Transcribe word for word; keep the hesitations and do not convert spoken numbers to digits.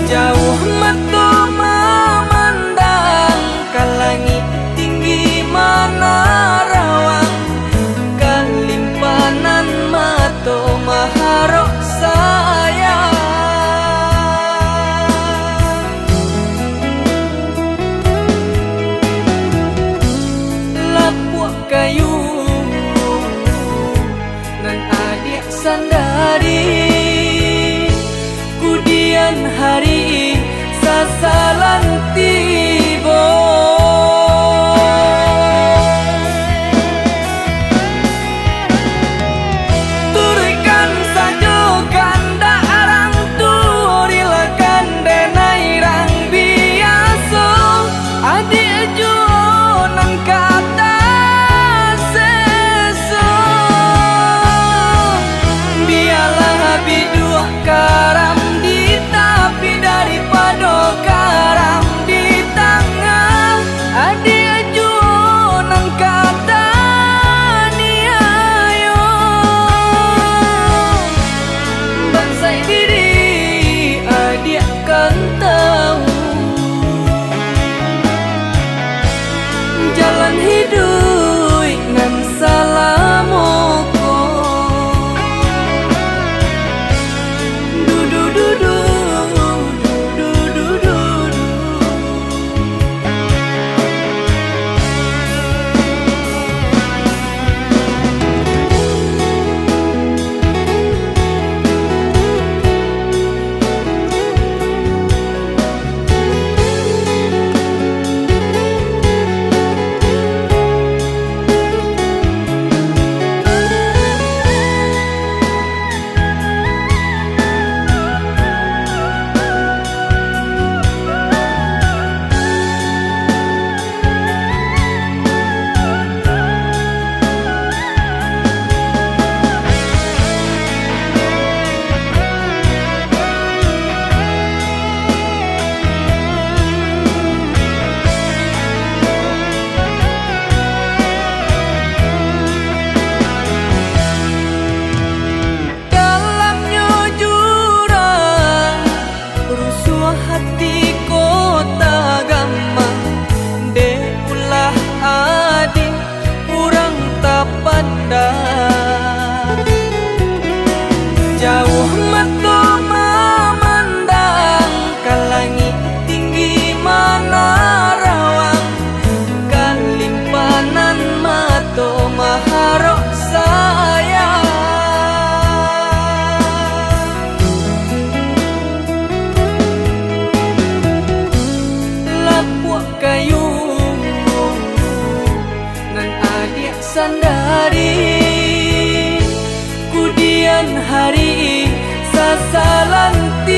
Jauah mato mamandang ka langik tinggi manarawang, kalimpanan mato maharok sayang. Lapuak kayu nan adiak sandari, kudian hari sasalan tibo. Turuikkan sajo kandak urang tuo, rilakan denai rang biaso. Adiak juo nan ka taseso, bialah biduak karam di tapi daripado karam di tangah. Adiak juo nan ka taniayo, bansaik diri adiak kan tahu. Jalan hiduik nan salamo ko. Du, du, du, du, du, du, du, du, du. Dalamnyo jurang, rusuah hati ko tagamang, dek ulah adiak urang tapandang. Jauah mato mamandang ka langik tinggi manarawang, kalimpanan mato maharok sayang. Lapuak kayu nan adiak sandari, kudian hari sasalan ti